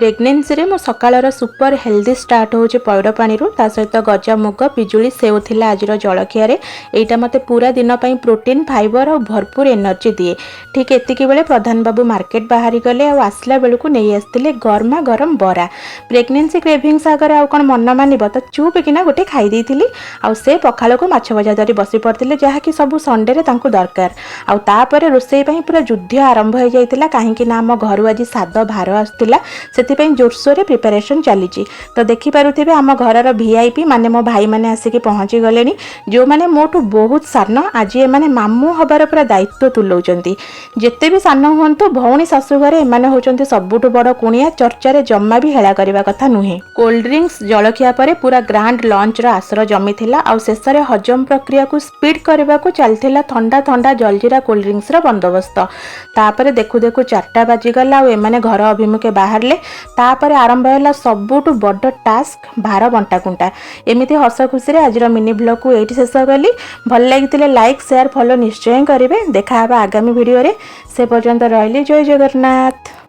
ପ୍ରେଗନେନ୍ସିରେ ମୋ ସକାଳର super healthy start ହେଉଛି ପଇଡ଼ ପାଣିରୁ। ତା ସହିତ ଗଜା ମୁଗ, ପିଜୁଳି, ସେଉ ଥିଲା ଆଜିର ଜଳଖିଆରେ। ଏଇଟା ମୋତେ ପୁରା ଦିନ ପାଇଁ ପ୍ରୋଟିନ୍, ଫାଇବର ଆଉ ଭରପୁର ଏନର୍ଜି ଦିଏ। ଠିକ୍ ଏତିକି ବେଳେ ପ୍ରଧାନ ବାବୁ ମାର୍କେଟ ବାହାରି ଗଲେ ଆଉ ଆସିଲା ବେଳକୁ ନେଇ ଆସିଥିଲେ ଗରମା ଗରମ ବରା। ପ୍ରେଗନେନ୍ସି କ୍ରେଭିଂସ୍ ଆଗରେ ଆଉ କ'ଣ ମନ ମାନିବ? ତ ଚୁପ୍ କିନା ଗୋଟେ ଖାଇ ଦେଇଥିଲି। ଆଉ ସେ ପଖାଳକୁ ମାଛ ଭଜା ଧରି ବସି ପଡ଼ିଥିଲେ, ଯାହାକି ସବୁ ସଣ୍ଡେରେ ତାଙ୍କୁ ଦରକାର। ଆଉ ତାପରେ ରୋଷେଇ ପାଇଁ ପୁରା ଯୁଦ୍ଧ ଆରମ୍ଭ ହେଇଯାଇଥିଲା, କାହିଁକି ନା ଆମ ଘରୁ ଆଜି ସାଦ ଭାର ଆସୁଥିଲା। ସେଥିପାଇଁ ଜୋରସୋରରେ ପ୍ରିପାରେସନ୍ ଚାଲିଛି। ତ ଦେଖିପାରୁଥିବେ, ଆମ ଘରର ଭିଆଇପି ମାନେ ମୋ ଭାଇମାନେ ଆସିକି ପହଞ୍ଚି ଗଲେଣି, ଯେଉଁମାନେ ମୋଠୁ ବହୁତ ସାନ। ଆଜି ଏମାନେ ମାମୁଁ ହେବାର ପୁରା ଦାୟିତ୍ୱ ତୁଲଉଛନ୍ତି। ଯେତେ ବି ସାନ ହୁଅନ୍ତୁ, ଭଉଣୀ ଶାଶୁ ଘରେ ଏମାନେ ହେଉଛନ୍ତି ସବୁଠୁ ବଡ଼ କୁଣିଆ। ଚର୍ଚ୍ଚାରେ ଜମା ବି ହେଳା କରିବା କଥା ନୁହେଁ। କୋଲ୍ଡ ଡ୍ରିଙ୍କସ୍, ଜଳଖିଆ ପରେ ପୁରା ଗ୍ରାଣ୍ଡ ଲଞ୍ଚର ଆସର ଜମିଥିଲା। ଆଉ ଶେଷରେ ହଜମ ପ୍ରକ୍ରିୟାକୁ ସ୍ପିଡ୍ କରିବାକୁ ଚାଲିଥିଲା ଥଣ୍ଡା ଥଣ୍ଡା ଜଲଜିରା କୋଲ୍ଡ ଡ୍ରିଙ୍କସର ବନ୍ଦୋବସ୍ତ। ତାପରେ ଦେଖୁ ଦେଖୁ 4ଟା ବାଜିଗଲା ଆଉ ଏମାନେ ଘର ଅଭିମୁଖେ ବାହାରିଲେ। ତାପରେ ଆରମ୍ଭ ହେଲା ସବୁଠୁ ବଡ଼ ଟାସ୍କ, ଭାର ବଣ୍ଟାକୁଣ୍ଟା। ଏମିତି ହସ ଖୁସିରେ ଆଜିର ମିନି ବ୍ଲଗ୍କୁ ଏଇଠି ଶେଷ କଲି। ଭଲ ଲାଗିଥିଲେ ଲାଇକ୍, ସେୟାର, ଫଲୋ ନିଶ୍ଚୟ କରିବେ। ଦେଖା ହେବା ଆଗାମୀ ଭିଡ଼ିଓରେ। ସେ ପର୍ଯ୍ୟନ୍ତ ରହିଲି। ଜୟ ଜଗନ୍ନାଥ।